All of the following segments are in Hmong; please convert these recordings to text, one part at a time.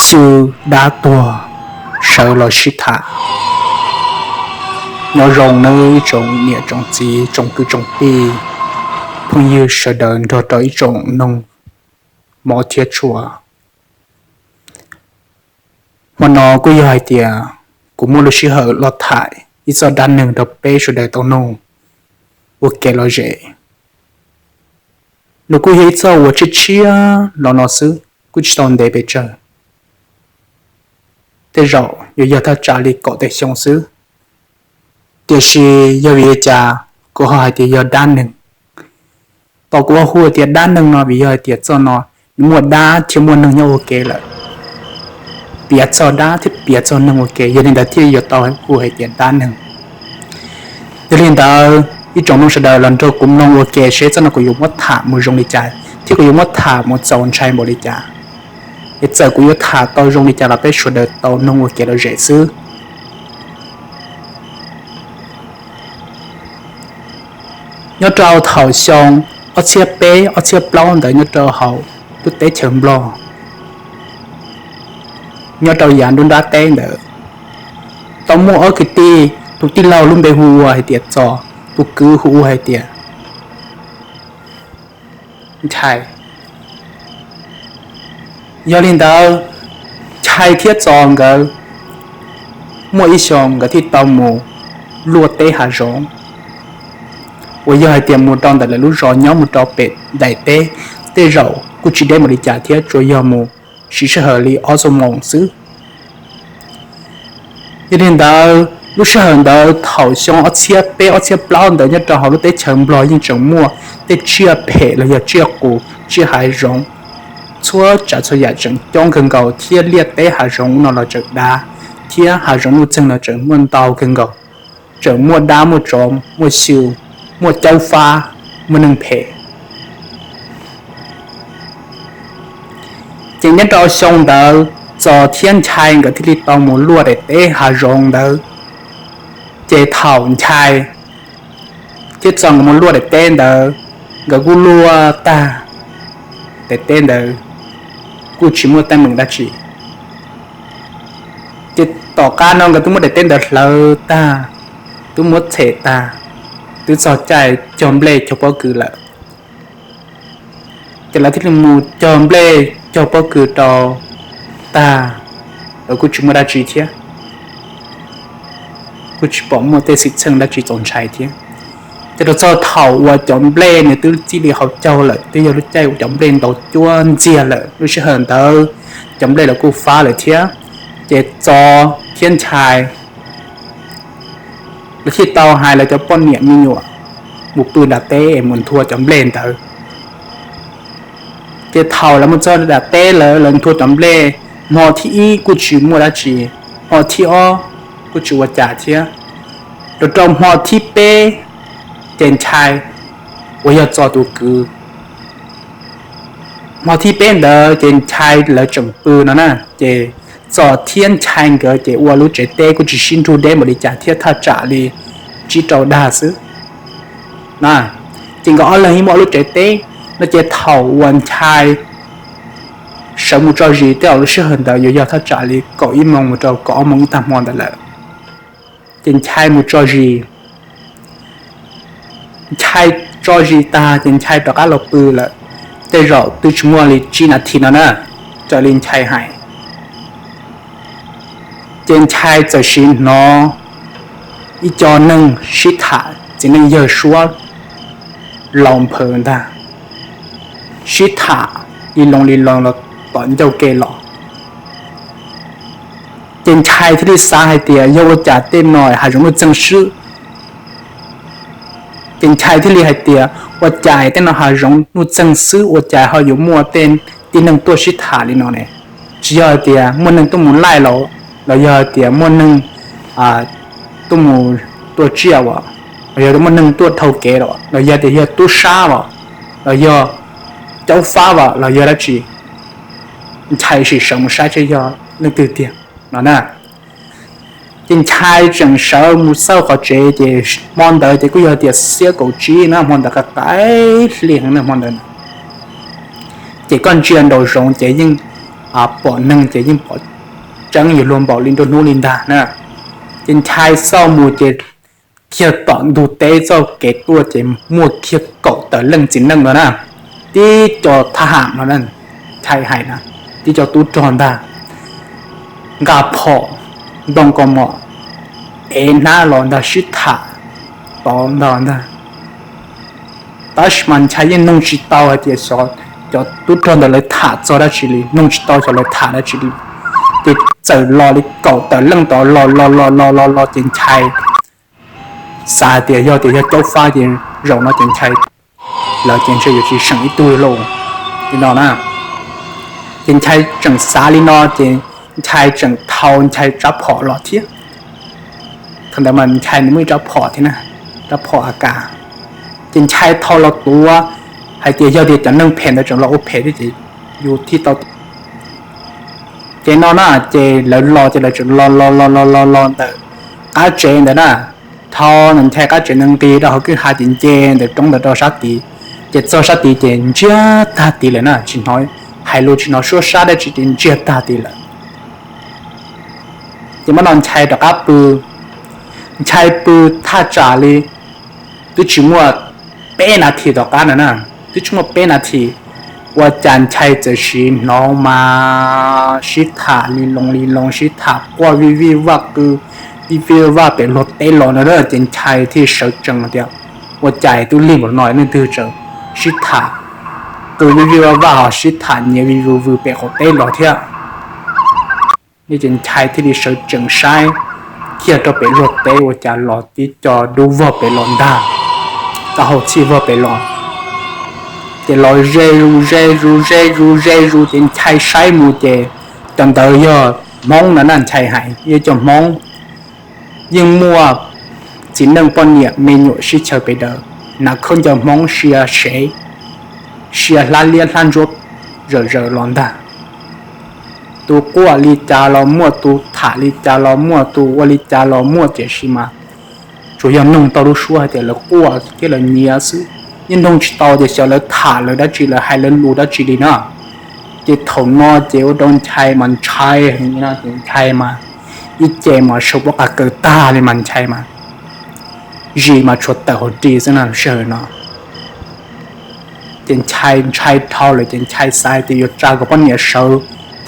Cw dab tuag sawv los sib tham. Nyob zoo nawb ib tsoom niam tsoom txiv tsoom kwv tsoom tij, phooj ywg sawv daws nrog rau ib tsoom noog mov thiab tshua. Hmo no kuj yog hais tias kuv muaj lub sij hawm los tham ib txoj dab neeg rau peb sawv daws tau noog ua kev lom zem. Nws kuj yog ib txoj uas tshiab tshiab los no xwb, kuj tsis tau ntev pes tsawg. Tej zaum yuav yog thaj tsam li kaum tawm xyoo xwb. Tiam sis yog vim li cas kuv ho hais tias yog dab neeg? Tau kuv ua hu tias dab neeg no vim yog hais tias txoj no nws muaj dab thiab muaj neeg nyob ua ke lawm, piav txog dab thiab piav txog neeg ua ke, yog li ntawd thiaj yuav tau hu hais tias dab neeg. Yog li ntawd ib tsoom noog sawv daws los nrog kuv mloog ua ke seb txoj no kuv yuav muab tham mus zoo li cas thiab kuv yuav muab tham mus txaus ntshai npaum li cas. Es txawm kuv yuav tham tau zoo li cas los peb sawv daws tau noog ua kev lom zem xwb. Nyob rau thaum xyoo ob txhiab peb ob txhiab plaub ntawd nyob rau hauv lub teb chaws Nplog, nyob rau yav nruab nrab teb ntawd, tau muaj ob kwv tij, tus tij laug lub npe hu ua hais tias Txos, tus kwv hu ua hais tias Nchai. Yog li ntawd, Nchai thiab Txos nkawd muaj ib xyoo nkawd thiaj tau mus luaj teb hav zoov, uas yog hais tias mus rau ntawm lawv lub zos nyob mus rau pem daim teb, tej zaum kuj tsis deb npaum li cas thiab, tsuas yog mus siv sij hawm li ob xuab moos xwb. Yog li ntawd lub sij hawm ntawd thaum xyoo ob txhiab peb ob txhiab plaub ntawd nyob rau hauv lub teb chaws Nplog yeej tseem muaj tej tsiaj phem los yog tsiaj qus tsiaj hav zoov, txhua tsav txhua yam tseem coob kawg nkaus thiab liaj teb hav zoov no los tseem dav, thiab hav zoov nuj txeeg no tseem muaj ntau kawg nkaus, tseem muaj dab muaj tsov muaj xyw, muaj caub fab, muaj neeg phem. Ces nyob rau xyoo ntawd Txos thiab Nchai nkawd thiaj li tau mus luaj daim teb hav zoov ntawd. Ces thaum Nchai thiab Txos nkawd mus luaj daim teb ntawd, nkawd kuj luaj tag, daim teb ntawd kuj tsis muaj teeb meem dab tsi. Ces tom qab no nkawd twb muab daim teb ntawd hlawv tag, twb muab txhem tag, twb txog caij cog nplej cog pob kws lawm. Ces lawv thiaj li mus cog nplej cog pob kws rau tag, lawv kuj tsis muaj dab tsi thiab, kuj tsis pom muaj tej xwm txheej dab tsi txaus ntshai thiab. Ces rau txog thaum uas cov nplej nws twb txij li hauv caug lawm, twb yog lub caij uas cov nplej ntaus cuab ntxiag lawm, lub sij hawm ntawd cov nplej los kuj fab lawm thiab. Ces Txos thiab Nchai lawv thiaj tau hais lawv cov poj niam me nyuam mus pw nram teb es mus nthua cov nplej ntawd. Ces thaum lawv mus txog nram teb lawm, lawv nthua cov nplej, hmo thib ib kuj tsis muaj dab tsi, hmo thib ob kuj tsis ua cas thiab. Rau rau hmo thib peb, ces Nchai uas yog Txos tus kwv, hmo thib peb ntawd ces Nchai lawv tseem pw no na, ces Txos thiab Nchai nkawd ces ua lub tsev teb kuj tsis sib nrug deb npaum li cas thiab, thaj tsam li tsib rau dag xwb. Ces nkawd ob leeg yeej muaj ob lub tsev teb no. Ces thaum uas Nchai sawv mus tso zis, tej zaum lub sij hawm ntawd yuav yog thaj tsam li kaum ib moos mus rau kaum ob moos ib tag hmo ntawd lawm. Ces Nchai mus tso zis, Nchai tso zis tag ces Nchai rov qab los pw lawm. Tej zaum twb tsis muaj li tsib nas this no na, raws li Nchai hais. Ces Nchai txawm sim hnov ib co neeg sib tham, txiv neej yawg suab laus nphawv ntag, sib tham li loo li loo los tom ncauj ke los. Ces Nchai thiaj li xav hais tias yog ua cas tej no hav zoov nuj txeeg xwb. Ces Nchai thiaj li hais tias ua cas tej no hav zoov nuj txeeg xwb ua cas ho yuav muaj tej tib neeg tuaj sib tham li no ne? Tsis yog hais tias muaj neeg tuaj mus laij los, los yog hais tias muaj neeg tuaj mus tua tsiaj as, los yog muaj neeg tuaj dhau kev los, los yog tias yog tub sab los, los yog caub fab los, los yog dab tsi. Nchai sim sawv mus saib seb yog leej twg tiag no na. Ces Nchai tseem sawv mus xauj qhov tsev, ces hmo ntawd ces kuj yog tias xiab kaum tsib na, hmo ntawd qaim qaim hli heev na hmo ntawd. Ces koj ntsia nraum zoov ces yeej pom neeg ces yeej pom tseeb yuav luag npaum li nruab hnub li ntag na. Ces Nchai xauj mus ces kiag tom ntug teb txoj kev tuaj ces muaj kiag kaum tawm leej txiv neej no na, tib co thab ham no, Nchai hais na, tib co tub rog ntag, nqa phom, ntoo kaus mom, ev hnab los ntag sib tham tod ntag ntag. Tab sis mas Nchai yeej noog tsis tau hais tias xyov cov tub rog ntawd lawv tham txog dab tsi li, noog tsis tau xyov lawv tham dab tsi li. Ces txawm los li kaum tawm leej tod los los los los los los ces Nchai xav tias yog tias yog caub fab ces zaum no ces Nchai lawv ces ntshe yuav tsis seem ib tug li lauj, li no na. Ces Nchai tseem xav li no ces Nchai tseem thau Nchai rab phom los thiab. Thaum ntawd mas Nchai nws muaj ib rab phom thiab na, rab phom A K. Ces Nchai thau los tuav hais tias yog tias cov neeg phem ntawd tseem los ua phem thiab ces yus thiaj tau. Ces no na, ces lawv los ces lawv tseem los los los los los los ntawm qab tsev ntawd na. Thaum ntawd Nchai qab tsev ntawd nqis rau hauv kwj ha ces nce ntawm roob ntawd rau sab tid. Ces txog sab tid ces ntsiag tag tid lawm na, tsis hnov, hais lus tsis hnov suab sab dab tsi ces ntsiag tag tid lawm. Ces mam no Nchai rov qab pw, Nchai pw thaj tsam li twb tsis muaj peb nas this tom qab no na, twb tsis muaj peb nas this, ua cas Nchai txawm sim hnov mas sib tham li loo li loo, sib tham quaj vij vij vaj qw, vij vij vaj vaj pem luag teb los no na. Ces Nchai thiaj sawv tsees tias ua cas twb lig npaum no leej twg tseem sib tham qw vij vij vaj vaj ho sib tham nyiav vij vwj vwj pem qaum teb los thiab. Ces Nchai thiaj li sawv tsees saib kiag rau pem luag teb ua cas los tib co dub vog pem los ntag, taub hau txhij vog pem los. Ces los ze zus ze zus ze zus ze zus ces Nchai saib mus ces cov ntawd yog Hmoob no na, Nchai hais yog cov Hmoob. Yeej muaj txiv neej poj niam me nyuam sib chaws pes daws, hnav khaub ncaws Hmoob sia sev, sia hlab liab hlab ntsuab zawm zawm los ntag. Tus quaj li cas los muaj, tus tham li cas los muaj, tus ua li cas los muaj, tiam sis mas tsuas yog noog tau lub suab hais tias lawv quaj thiab lawv nyiav xwb, yeej noog tsis tau tias xyov lawv tham lawv dab tsi, lawv hais lawv lus dab tsi li na. Ces thaum no ces ua rau Nchai mas ntshai heev, Nchai mas ib ce mas sawv pob qa kaws tag li mas Nchai mas zis mas tshuav tawm hauv ris xwb na sij hawm no. Ces Nchai ntshai dhau lawm ces Nchai xav hais tias yuav tsa kom poj niam sawv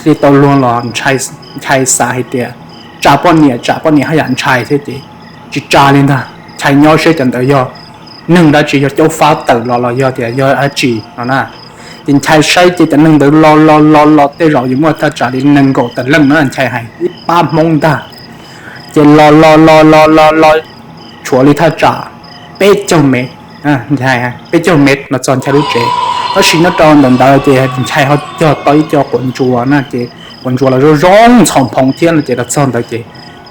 thiaj li tau luag los, Nchai xav hais tias tsa poj niam tsam poj niam haj yam ntshai thiab ces tsis tsa li ntag, Nchai nyob seb cov ntawd yog neeg dab tsi, yog caub fab tawm los los yog tias yog dab tsi no na. Ces Nchai saib ces cov neeg ntawd los los los los tej zaum yuav muaj thaj tsam li nees nkaum tawm leej no Nchai hais ib pab Hmoob ntag. Ces los los los los los los tshuav li thaj tsam peb caug mev, peb caug mev los txog Nchai lub tsev. Tab sis nyob rau ntawm ntawd ces Nchai ho cog tau ib co quav ntsuas na, ces quav ntsuas los zoo zoo ntxhov nphoo thiab no ces los txog ntawd ces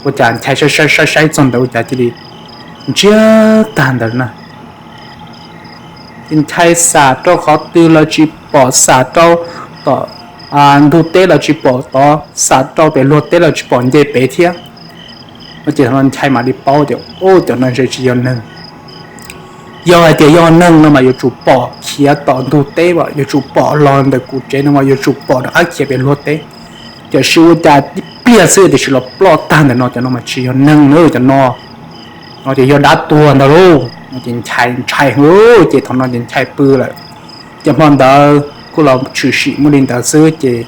ua cas Nchai saib saib saib txog ntawd ua cas cia li ntsiag tag ntawd na. Ces Nchai xam rau qhov twg los tsis pom, xam rau tom ntug teb los tsis pom tod, xam rau pem luag teb los tsis pom nce pem thiab. No ces thaum no Nchai mam li paub tias ub, cov no ntshe tsis yog neeg. Yog hais tias yog neeg no mas yuav tsum pom khiav tom ntug teb, yuav tsum pom los ntawm kuv tsev no mas yuav tsum pom rov qab khiav pem luag teb. Tiam sis ua cas tib pliag xwb tiam sis los ploj tag ntawm no, cov no mas tsis yog neeg na, cov no no ces yog dab tuag ntag lauj. No ces Nchai ntshai heev, ces thaum no ces Nchai pw lawm. Ces hmo ntawd kuj los tshwm sim muaj li ntawd xwb ces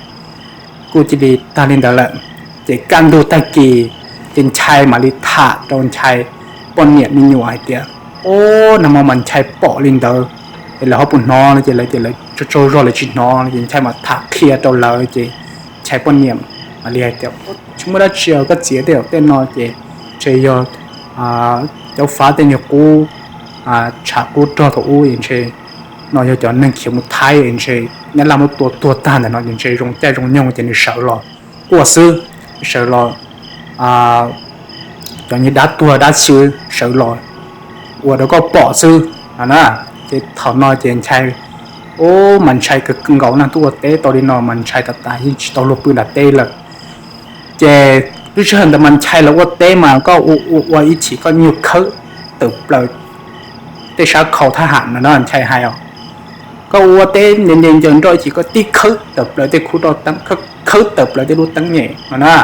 kuj cia li tag li ntawd lawm. Ces kaj ntug tag kis ces Nchai mam li tham rau Nchai poj niam me nyuam hais tias, o, nag hmo mas Nchai pom li ntawd, es lawv ho puas hnov no ces lawv tias lawv tsaug tsaug zog lawv tsis hnov no ces Nchai mam tham qhia rau lawv ces Nchai poj niam mam li hais tias tsis muaj dab tsi os koj txiv, tej zaum tej no ces ntshe yog caub fab tej nyuag qub, tshav qub rog thaum ub es ntshe no yog cov neeg khiav mus Thaib es ntshe nyab laj muab tua tuag tag ntawm no ces ntshe zoo caij zoo nyoog ces nws sawv los quaj xwb, sawv los, cov niag dab tuag dab xwb sawv los ua rau koj pom xwb no na. Ces thaum no ces Nchai, ub, mas ntshai kawg nkaus na, twb ua teb tau li no mas ntshai tas tas yeej tsis tau luag pw nram teb lawm. Ces lub sij hawm ntawd mas Nchai los ua teb mas koj ua ua ua ib chim koj nyuag khawb tawm plaws tej sab khau thab ham no na, Nchai hais os. Koj ua teb nce nce ncaws nroj ib chim koj tib khawb tawm plaws tej khub roj teeb, khawb tawm plaws tej lub teeb nyem no na.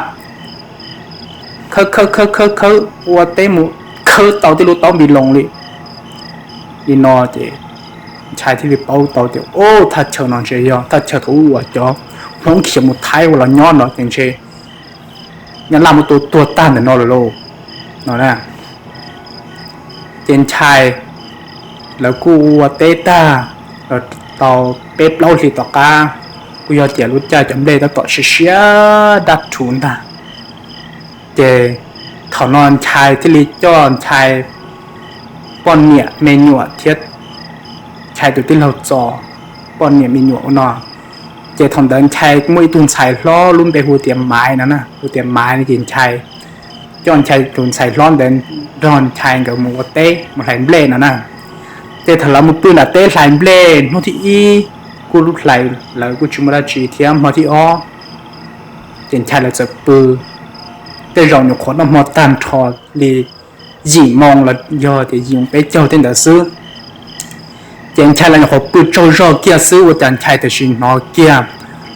Khawb khawb khawb khawb khawb ua teb mus khawb tau tej lub taub npi loo li. Li no ces Nchai thiaj li paub tau tias, o, thaj chaw no ntshe yog thaj chaw thaum ub uas cov Hmoob khiav mus Thaib ua los nyob no ces ntshe Nyab Laj muab tua tuag tag ntawm no lawm lauj, no na. Ces Nchai lawv kuj ua teb tag los tau peb plaub hlis tom qab, kuj yog tias lub caij cov nplej tab tom siav siav dab rhuv ntag. Ces thaum no Nchai thiaj li coj Nchai poj niam me nyuam thiab Nchai tus tij laug Txos poj niam me nyuam ua no. Ces thaum ntawd Nchai muaj ib tug ntxhais hlob lub npe hu tias Maiv no na, hu tias Maiv no ces Nchai coj Nchai tus ntxhais hlob ntawd nrog Nchai nkawd mus ua teb mus hlais nplej no na. Ces thaum lawv mus pw nram teb hlais nplej hnub thib ib, kuj hlais lawv kuj tsis muaj dab tsi thiab, hmo thib ob ces Nchai lawv txawm pw. Tej zaum nyuam qhuav noj hmo tag nrho li yim moo los yog tias yim moo peb caug tej ntawd xwb. Ces Nchai lawv nyuam qhuav pw tsaug zog kiag xwb ua cas Nchai tam sim hnov kiag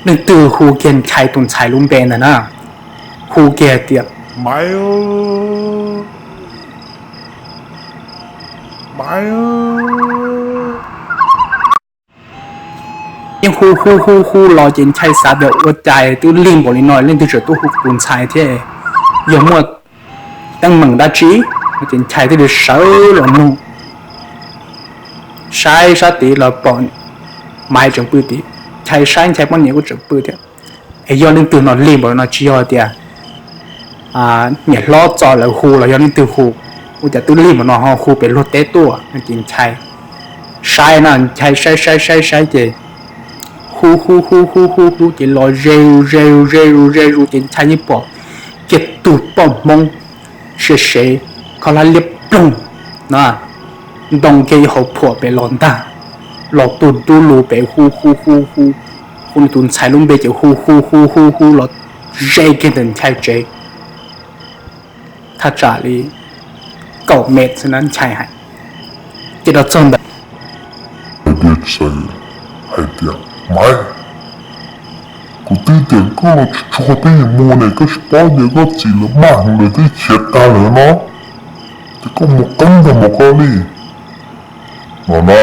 leej twg hu kiag Nchai tus ntxhais lub npe ntag na, hu kiag tias, Maiv, Maiv. Yeej hu hu hu hu los ces Nchai xav tias ua cas twb lig npaum li no leej twg tseem tuaj hu kuv tus ntxhais thiab, yog muaj teeb meem dab tsi? Ces Nchai thiaj li sawv los nug, saib sab tid los pom Maiv tseem pw tim, Nchai saib Nchai poj niam kuj tseem pw thiab. Es yog leej twg no lig npaum no, tsis yog tias niam hlob Txos lawv hu los yog leej twg hu, ua cas twb lig npaum no ho hu pem luag teb tuaj no ces Nchai saib na, Nchai saib saib saib saib ces hu hu hu hu hu hu ces los ze zus ze zus ze zus ze zus ces Nchai yeej pom kiag tug poj Hmoob siav sev, khaub hlab liab ploog na, ntoo kiag ib hauv phuam pem los ntag, los tuaj dub lug pem hu hu hu hu, hu nws tus ntxhais lub npe ces hu hu hu hu hu los ze kiag ntawm Nchai tsev thaj tsam li kaum mev xwb na Nchai hais. Ces rau txog ntawd, hais tias, Maiv, kuv twb tias koj tsis tshua peb yuav mus ne, koj tsis paub ces koj txiv lawv maj heev lawv twb khiav tag lawm no, ces koj mus qeeb ntag mus koj li no na.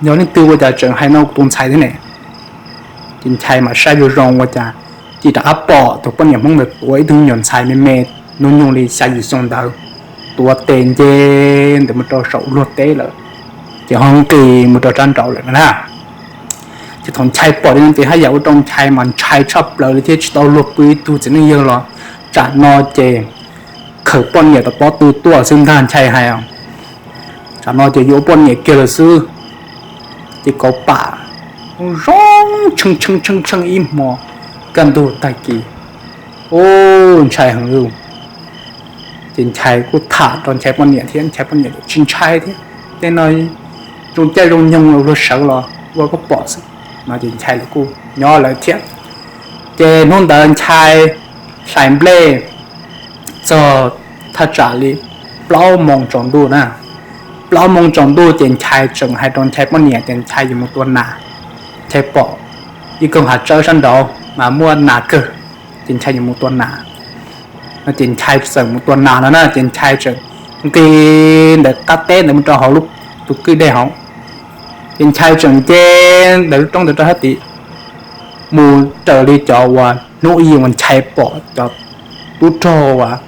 Yog leej twg ua cas tseem hais no kuv tus ntxhais thiab ne? Ces Nchai mas saib zoo zoo ua cas cia li rov qab pom tus poj niam Hmoob ntawd tuav ib tug me nyuam ntxhais me me hnub nyoog li xya yim xyoo ntawd, tuav tes nce ntawm mus rau saum luag teb lawm, ces ho nqis mus rau sab nraud lawm no na. Ces thaum Nchai pom li no ces haj yam ua rau Nchai mas ntshai tshaj plaws li thiab tsis tau luag pw ib tug txiv neej yawg los tsam no ces khawm poj niam tom pob tw tuaj xwb ntag Nchai hais. Tsam no ces yuav ua poj niam kiag lawm xwb. Ces kauv pam zoo tsheej tsheej tsheej tsheej ib hmo kaj ntug tag kis, ub, ntshai heev li. Ces Nchai kuj tham rau Nchai poj niam thiab, Nchai poj niam tsis ntshai thiab, tej no zoo caij zoo nyoog los luag sawv los ua koj pom xwb no ces Nchai kuj nyob lawm thiab. Ces hnub ntawd Nchai hlais nplej txog thaj tsam li plaub moo tsaus ntuj na. Plaub moo tsaus ntuj ces Nchai tseem hais rau Nchai poj niam tias Nchai yuav mus tua nas. Nchai pom ib koog hav tsawb sab nraud mas muaj nas kawg, ces Nchai yuav mus tua nas no ces Nchai txawm mus tua nas no na ces Nchai tseem nqis ntawm qab teb ntawd mus rau hauv lub tus kwj dej hauv. Ces Nchai tseem nce ntawm lub roob ntawd rau sab tid mus raws li cov uas hnub ib uas Nchai pom cov tub rog uas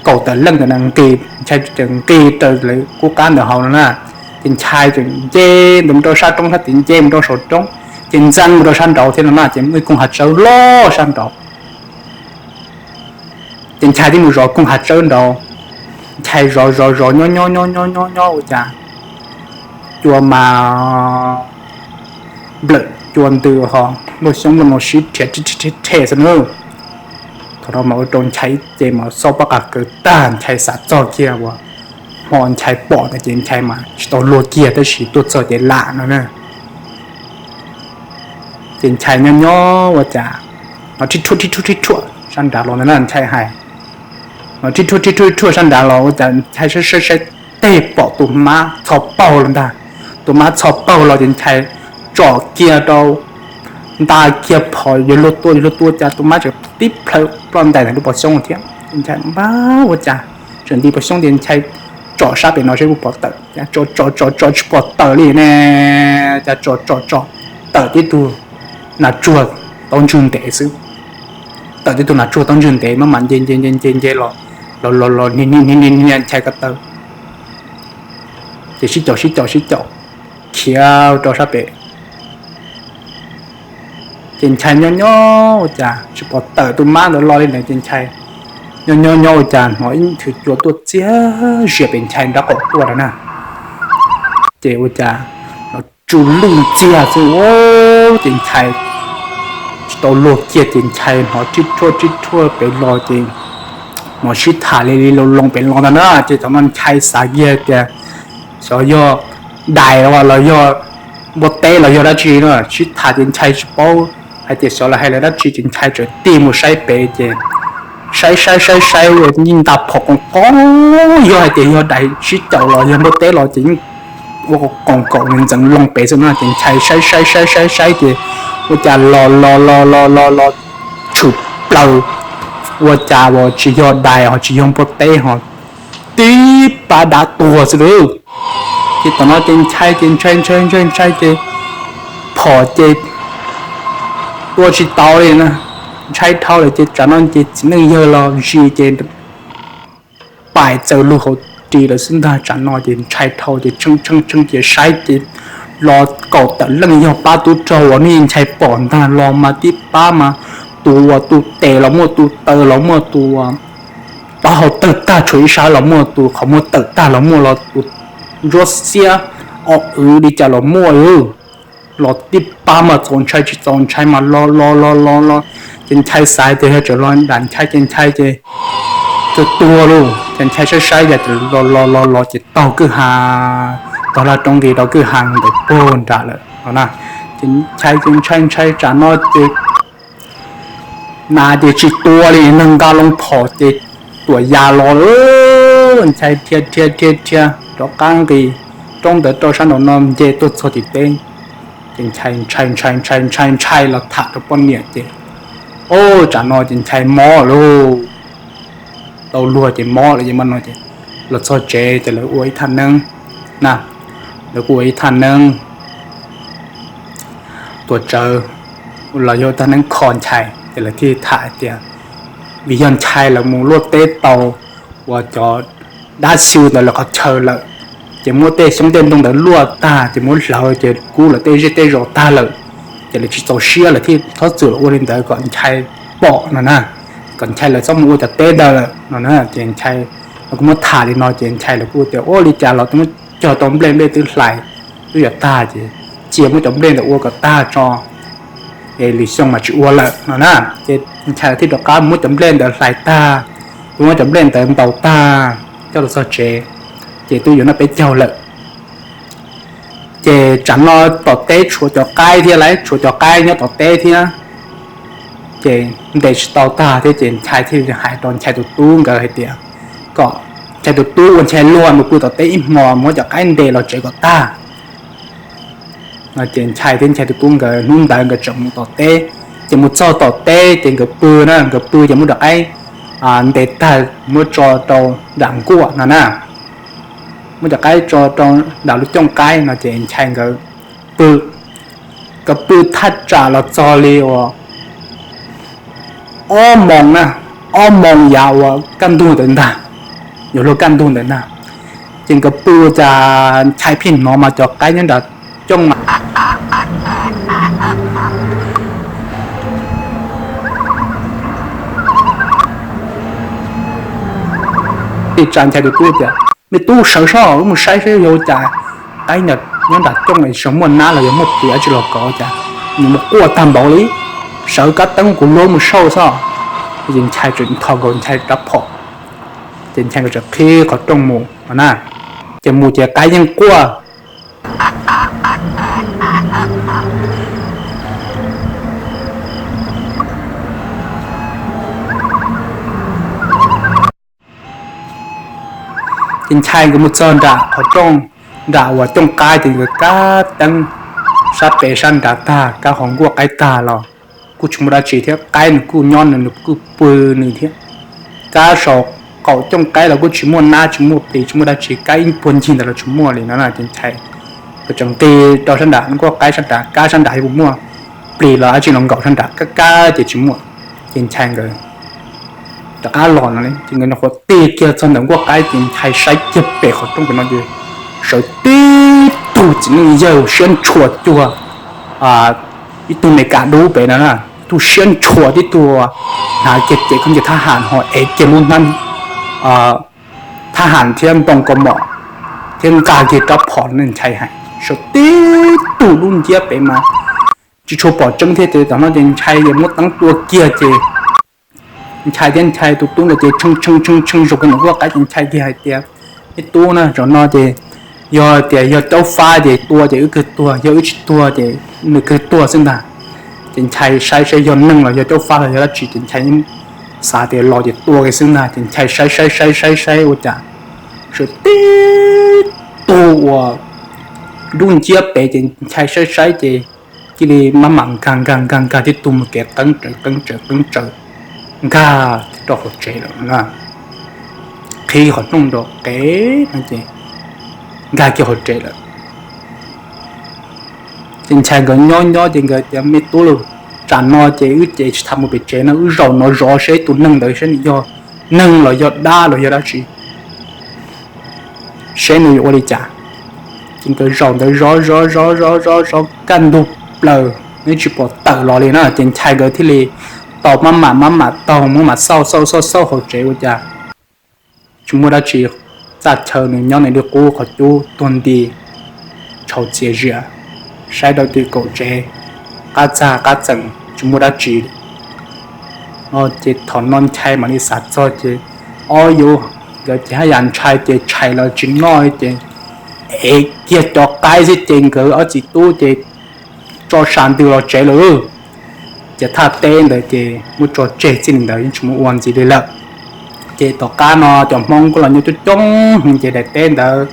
kaum tawm leej ntawd nqis, Nchai tseem nqis raws lawv qub qab ntawd hauv no na. Ces Nchai tseem nce ntawd mus rau sab roob sab tid, nce mus rau saum roob, ces ntxeev mus rau sab nraud thiab no na, ces muaj ib koog hav tsawb loj sab nraud. Ces Nchai thiaj mus zov koog hav tsawb nraud. Nchai zov zov zov nyob nyob nyob nyob nyob nyob ua cas cua mas nplawm cua ntws ho luaj xyoob luaj ntoo sib rhiav rhe xwb na. Thaum no mas ua rau Nchai ib ce mas xob pob qa kaws tag, Nchai xav txog kiag uas hmo Nchai pom ntawd ces Nchai mas tsis tau luag kiag tab sis tuaj txog ces lam no na. Ces Nchai nyob nyob ua cas hnov rhib rhuaj rhib rhuaj rhib rhuaj sab nrad los ntag na, Nchai hais. Hnov rhib rhuaj rhib rhuaj rhib rhuaj sab nrad los ua cas Nchai saib saib saib teg pom tus mab txho paug los ntag. Tus mab txho paug los ces Nchai tsom kiag rau, nta kiag phom yuav luag tua yuav luag tua cas tus mab tseem tib plhaw ploj ntais ntawm lub pob xyoob thiab. Ces Nchai npab ua cas tseem nti pob xyoob tias Nchai tsom sab pem no seb puas pom tawm, tsom tsom tsom tsom tsis pom tawm li ne, cas tsom tsom tsom tawm tib tug nas tsuag taub ntswg ntev xwb. Tawm tib tug nas tsuag taub ntswg ntev maj mam nce nce nce nce nce los, los los los niag niag niag Nchai ko taw, ces sib caum sib caum sib caum khiav rau sab pem. Ces Nchai nyob nyob ua cas tsis pom tawm tus mab ntawd los li ntawd ces Nchai nyob nyob nyob ua cas hnov ib nthwv cua tuaj txias zias pem Nchai nraub qaum tuaj lawm na. Ces ua cas los tsu lwj ntxiag xwb, ces Nchai tsis tau luag kiag ces Nchai hnov rib rhuaj rib rhuaj pem los ces hnov sib tham li li loo loo pem los ntag na. Ces thaum no Nchai xav kiag tias xyov yog dais los yog npua teb los yog dab tsi no sib tham ces Nchai tsis paub hais tias xyov lawv hais lawv dab tsi ces Nchai txawm tig mus saib pem ces saib saib saib saib ua nij nta phom qoos qoos, yog hais tias yog dais sib caum los yog npua teb los ces yeej ua qoos kaum ntxeev loo pem xwb no ces Nchai saib saib saib saib saib ces ua cas los los los los los los tshwm plaws, ua cas uas tsis yog dais ho tsis yog npua teb ho tib pab dab tuag xwb lauj. Ces thaum no ces Nchai ces ntshai ntshai ntshai ntshai ces phom ces tua tsis tau li na, ntshai dhau lawm ces tsam no ces txiv neej yawg los zis ces pais txaws lug hauv ris lawm xwb ntag. Tsam no ces ntshai dhau ces tshee tshee tshee ces saib ces los kaum tawm leej yog pab tub rog uas nej Nchai pom ntag los mas tib pab mas tus uas tus tes los muaj, tus taw los muaj, tus taub hau tawg tag tshuav ib sab los muaj, tus qhov muag tawm tag los muaj, los tus ntsuab xiab o wv li cas los muaj los tib pab mas txaus ntshai tsis txaus ntshai mas los los los los los ces Nchai xav tias yog tseem los nram Nchai ces Nchai ces tuag tuag lauj ces Nchai saib saib yog los los los los ces taug kwj ha, taug laj roob nqis rau kwj ha ntawm puag nram lawm no na. Ces Nchai ces ntshai ntshai tsam no ces nas ces tsis tua li, nqa loo phom ces tuam yas los, Nchai dhia dhia dhia dhia rov qab nqis roob ntawd rau sab nraum no nce tuaj txog tim teb. Ces Nchai ntshai ntshai ntshai ntshai ntshai los tham rau poj niam ces, o, tsam no ces Nchai mob lauj, tau luag ces mob lawm ces no ces los txog tsev ces lawv ua ib thaj neeb na, lawv kuj ua ib thaj neeb tuam tsawv los yog thaj neeb kho Nchai ces lawv thiaj tham tias vim yog Nchai lawv mus luaj teb tau uas cov dab xyu ntawd lawv qhov chaw lawm, ces muab tej xyoob tej ntoo ntawd luaj tag ces muab hlawv ces kub lawv tej zej tej zos tag lawm, ces lawv tsis txaus siab lawv thiaj txhob txwm los ua li ntawd kom Nchai pom no na, kom Nchai lawv txhob mus ua cov teb ntawd lawm no na. Ces Nchai lawv kuj muab tham li no ces Nchai lawv kuj tias ua li cas los twb muab cog tau nplej, nplej twb hlais twb yuav tag ces cia muab cov nplej ntawd ua kom tag tso, es lwm xyoo mas tsis ua lawm no na. Ces Nchai lawv thiaj rov qab muab cov nplej ntawd hlais tag, muab cov nplej ntawd ntaus tag coj los txog tsev, ces twb yuav noj peb caug lawm. Ces tsam no tom teb tshuav cov qaib thiab lauj, tshuav cov qaib nyob tom teb thiab. Ces ntes tsis tau tag thiab ces Nchai thiaj li hais rau Nchai tus tub nkawd hais tias kom Nchai tus tub ua Nchai luag mus pw tom teb ib hmos, muab cov qaib ntes los tsev kom tag. Ces Nchai thiab Nchai tus tub nkawd hnub ntawd nkawd tseem mus tom teb. Ces mus txog tom teb ces nkawd pw na, nkawd pw ces muab cov qaib ntes tag muab tso rau nram nkuaj no na, muab cov qaib tso rau nram lub cooj qaib no ces Nchai nkawd pw, nkawd pw thaj tsam los txog li uas ob moos na, ob moos yav uas kaj ntug ntawd ntag, yuav luag kaj ntug ntawd ntag. Ces nkawd pw ua cas Nchai pheej hnov mas cov qaib nyob nram cooj mas tsa Nchai tus tub tias, me tub, sawv soj, wb mus saib saib yog ua cas qaib nyob nram cooj es muaj nab los yog muaj tiav tsi los kov cas nws mus quaj tag npaum li, sawv kab teeb kuv luag mus saib xwb. Ces Nchai tseem nthos nkaus Nchai rab phom, ces Nchai nkawd tseem qhib qhov rooj mus no na, ces mus ces qaib yeej quaj. Ces Nchai nkawd mus txog nram qhov rooj, nram uas cooj qaib ces nkawd kab teeb, sab pem sab nrad tag, kab hauv nkuaj qaib tag los kuj tsis muaj dab tsi thiab, qaib nws kuj nyob nws, nws kuj pw nws thiab. Kab saum qaum cooj qaib los kuj tsis muaj nab tsis muaj plis tsis muaj dab tsi, kab ib puag ncig ntawd los tsis muaj li no na. Ces Nchai tseem nqis rau sab nram nkuaj qaib sab nrad, kab sab nrad puas muaj plis los dab tsi los nkaum sab nrad, kab kab ces tsis muaj. Ces Nchai nkawd rov qab los no ces nkawd nyuam qhuav tig kiag txog ntawm nkuaj qaib ces Nchai saib kiag pem qhov rooj pem no ces sawv tib tug txiv neej yawg siab ntshua cuag ib tug me kas dub pem no na, tib tug siab ntshua, tib tug hnav kiag cev khaub ncaws thab ham ho ev kiag lub hnab thab ham thiab ntoo kaus mom thiab nqa kiag rab phom no Nchai hais sawv tib tug dub nciab pem mas tsis tshua pom tseeb thiab ces tam no ces Nchai ces muab teeb tua kiag ces Nchai thiab Nchai tus tub ntawd ces tshee tshee tshee tshee zaum kiag ntawm nkuaj qaib ces Nchai kiag hais tias, ib tub na, zaum no ces yog tias yog caub fab ces tua ces wb kawg tuag, yog wb tsis tuag ces nws kawg tuag xwb ntag. Ces Nchai saib saib yog neeg los yog caub fab los yog dab tsi ces Nchai xav tias los ces tua kiag xwb ntag. Ces Nchai saib saib saib saib saib ua cas sawv tib tug uas dub nciab pem ces Nchai saib saib ces cia li maj mam nkag nkag nkag nkag tib tug mus kev qeeb tsawv qeeb tsawv qeeb tsawv nkag rau hauv tsev lawm na. Qhib qhov rooj rau qev no ces nkag kiag hauv tsev lawm. Ces Nchai nkawd nyob nyob ces nkawd tias, me tub lauj, tsam no ces wb ces tsis tham mus pem tsev no, wb zaum no zov seb tus neeg ntawd seb nws yog neeg los yog dab los yog dab tsi, seb nws yuav ua li cas. Ces nkawd zaum ntawd zov zov zov zov zov zov kaj ntug plaws nws tsis pom tawm los li na. Ces Nchai nkawd thiaj li tau maj mam maj mam taug maj mam xauj xauj xauj xauj hauv tsev ua cas tsis muaj dab tsi. Txaj chaw nws nyob nws li qub qhov cub tuag nti, tshauv txias zias, saib rau tim kaum tsev qab txag qab txees tsis muaj dab tsi. Ces thaum no Nchai mam li xav txog ces ob yus nkawd ces haj yam ntshai ces tshais los tsis noj ces ev kiag cov qaib xwb ces nkawd ob txiv tub ces tso sas ntws los tsev lawm. Ces thaj teb ntawd ces muab tso tseg txij li ntawd yeej tsis muaj ua ntxiv li lawm. Ces tom qab no cov Hmoob kuj los nyob coob coob hwv ces daim teb ntawd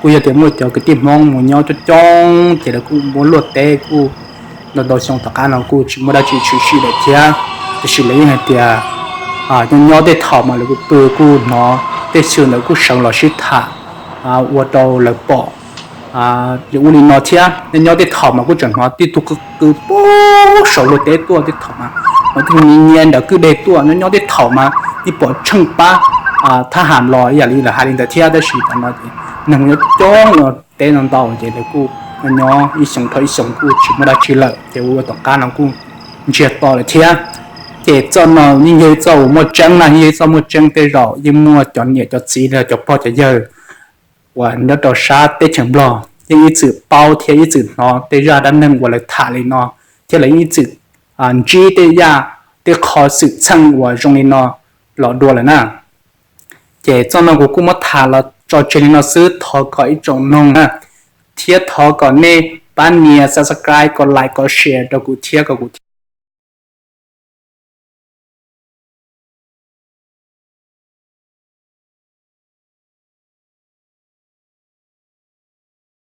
kuj yog tias muaj cov kwv tij Hmoob mus nyob coob coob ces lawv kuj muab luaj teb kuj ntau ntau xyoo tom qab no kuj tsis muaj dab tsi tshwm sim lawm thiab. Tiam sis lawv yeej hais tias nyob nyob tej thaum mas lawv kuj pw kuj hnov tej xwm ntawd kuj sawv los sib tham ua rau lawv pom li ub li no thiab. Nyob nyob tej thaum mas kuj tseem hnov tib tug qw qw puag saum luag teb tuaj tej thaum mas, mas tib tug nyiav nyiav nram kwj deg tuaj. Nyob nyob tej thaum mas yeej pom tsheej pab thab ham los ib yam li lawv hais li ntawd thiab. Tab sis tam no ces neeg nyob coob no teb no ntau ces lawv kuj nyob ib xyoos dhau ib xyoos kuj tsis muaj dab tsi lawm ces ua tom qab no kuj ntsiag to lawm thiab. Ces txoj no yeej yog ib txoj uas muaj tseeb na, yeej yog ib txoj muaj tseeb. Tej zaum yeej muaj cov niam cov txiv los cov pog cov yawg uas nyob rau sab teb chaws Nplog yeej ib txwm paub thiab ib txwm hnov tej zaj dab neeg uas lawv tham li no, thiab lawv yeej ib txwm ntsib tej yam tej qho xwm txheej uas zoo li no los dua lawm na. Ces txoj no kuv kuj muab tham los tso tseg li no xwb, thov kom ib tsoom mloog na, thiab thov kom nej pab nias subscribe, kom like, kom share rau kuv thiab kom kuv thiab